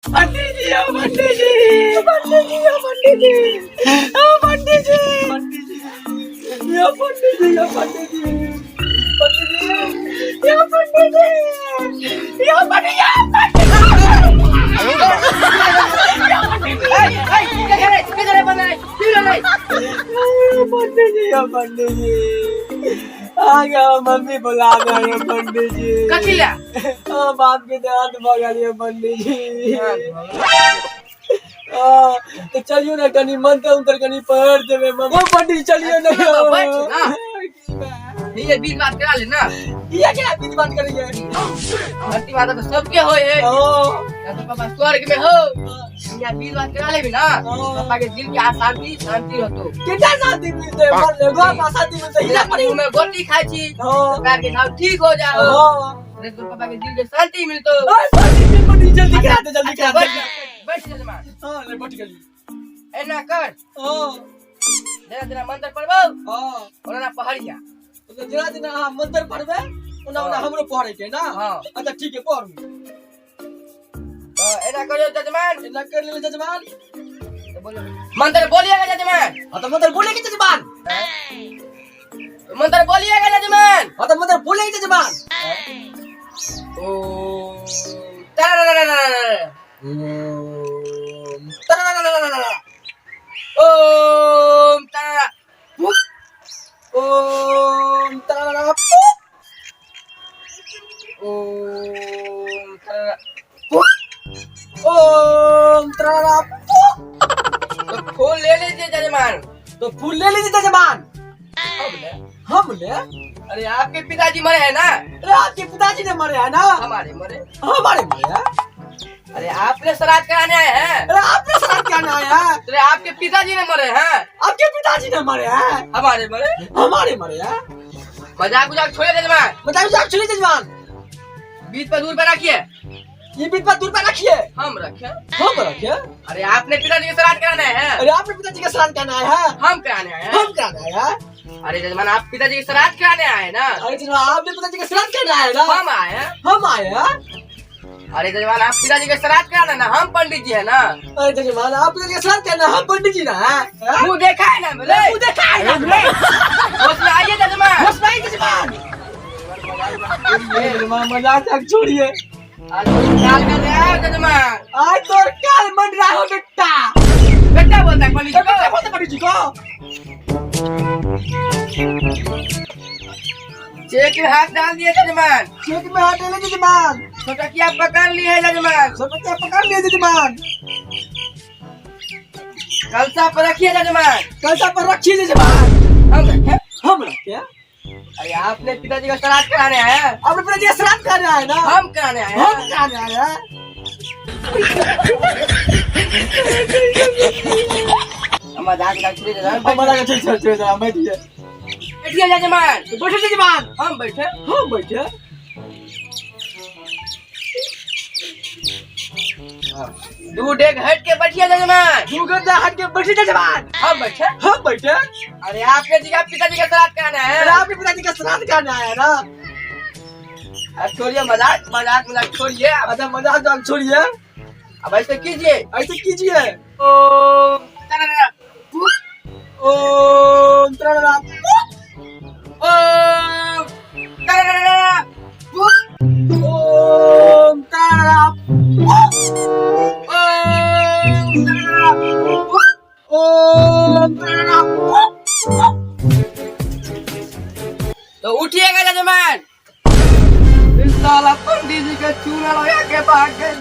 पंडित जी, ओ पंडित जी, पंडित जी, ओ पंडित जी, ओ पंडित जी, पंडित जी, यो पंडित जी, यो पंडित जी, पंडित जी, यो पंडित जी, यो पंडित, यो पंडित जी, यो पंडित जी, आ गया मम्मी बुला रहे हैं पंडित जी। कथी ले? ओ बाप के देहात भऽ गेल ये पंडित जी। तो चलियो ना कनी मंत्र उंत्र कनी पढ़ देबे मम्मी। ओ पंडित जी चलियो ना। बैठ ना। ये बीच बात करा ले ना। ये क्या बीच बात करिए? धरती माता तो सबके होए है। ओ तो पापा स्वर्ग में हो। या बीच बात करा लेबी ना, पापा के दिल के शांति शांति रहतो। कितना शांति मिलते है मर ले गो शांति मिलते हिला पड़ी। मुंह में गोटी खाई छी, हां। पैर के घाव ठीक हो जाओ। हां। अरे तोर पापा के दिल के शांति मिलतो। ओए पंडित जी, पंडित जल्दी करा दे, जल्दी करा दे। बैठ बैठ जजमान। हां ले बैठ गेली। एना कर। हां। जेना जेना मंत्र पढ़बौ, हां, ओना ओना पढ़िया। तो जेना जेना अहाँ मंत्र पढ़बै ओना ओना हमरो पढ़े के ना? हां। अच्छा ठीक है, पढ़ू। तो एना करियो जजमान। एना कर ले जजमान। तो बोलो मंत्र बोलिएगा जजमान। हां तो मंत्र बोले के जजमान। मंत्र बोलिएगा जजमान। हां तो मंत्र बोले के जजमान। ओ तारा ओम तारा। ओम तारा। ओम तारा। ओम तारा। ओम तारा। तो फूल ले लीजिए जजमान। तो फूल ले लीजिए जजमान। हम ले? हम ले? अरे आपके पिताजी मरे हैं ना? अरे आपके पिताजी ने मरे हैं ना? हमारे मरे। हमारे मरे हैं। अरे आपने श्राद्ध कराने आए हैं। अरे आपने श्राद्ध कराने आए हैं। अरे आपके पिताजी ने मरे हैं। आपके पिताजी ने मरे हैं। हमारे मरे। हमारे मरे हैं। मजाक उजाक छोड़िए जजमान। मजाक उजाक छोड़िए जजमान। बीच पर दूर पर रखिए। ये बीच पर दूर पर रखिए। हम रखे। हम रखे। अरे आपने पिताजी के श्राद्ध कराने आए हैं। अरे आपने पिताजी का श्राद्ध कराने आए हैं। हम कराने आए हैं। हम कराने आए हैं। अरे जजमान आप पिताजी के श्राद्ध कराने आए ना? अरे जजमान आपने पिताजी का श्राद्ध कराने आए ना? हम आए हैं। हम आए हैं। अरे जजमान आप पिताजी के श्राद्ध कराने ना, हम पंडित जी है ना। अरे जजमान आप पिताजी का श्राद्ध कराने, हम पंडित जी ना है। मुंह देखा है ना मेरे? मुंह देखा है ना मेरे? होश में आइए जजमान। होश में आइए जजमान। जजमान मजाक तक छोड़िए। आज तो काल का दे आओ जजमान। आज तो काल मन रहा हो बेटा। बेटा बोलता है पंडित जी को। बेटा बोलता है पंडित जी को। चेक में हाथ डाल दिए जजमान। चेक में हाथ डाले जजमान। छोटकिया पकड़ लिए जजमान। छोटकिया पकड़ लिए जजमान। कलसा पर रखिए जजमान। कलसा पर रखिए जजमान। हम रखे। हम रखे। अरे आपने पिताजी का श्राद्ध कराने आए हैं। आपने पिताजी का श्राद्ध कराने आए ना? हम कराने आए हैं। हम कराने आए हैं। मजाक मजाक छोड़िए जजमान। मजाक छोड़िए, छोड़िए, छोड़िए, बैठिए। बैठिए जजमान। तो बैठे जजमान। हम बैठे। हम बैठे। दू डेग हट के बैठिए जजमान। दू गड्ढा हट के बैठिए जजमान। हम बैठे। हम बैठे। अरे आपके जी का पिताजी का श्राद्ध कराना है। अरे आपके पिताजी का श्राद्ध कराना है ना? अब छोड़िए मजाक, मजाक मजाक छोड़िए। अच्छा मजाक मजाक छोड़िए। अब ऐसे कीजिए। ऐसे कीजिए। ओम तरारा। ओम तरारा। ओम तरारा। ओम तरारा। ओम तरारा। ओम तरारा। तो उठिएगा जजमान। इस साला पंडित जी का चूना लगा के भाग गए।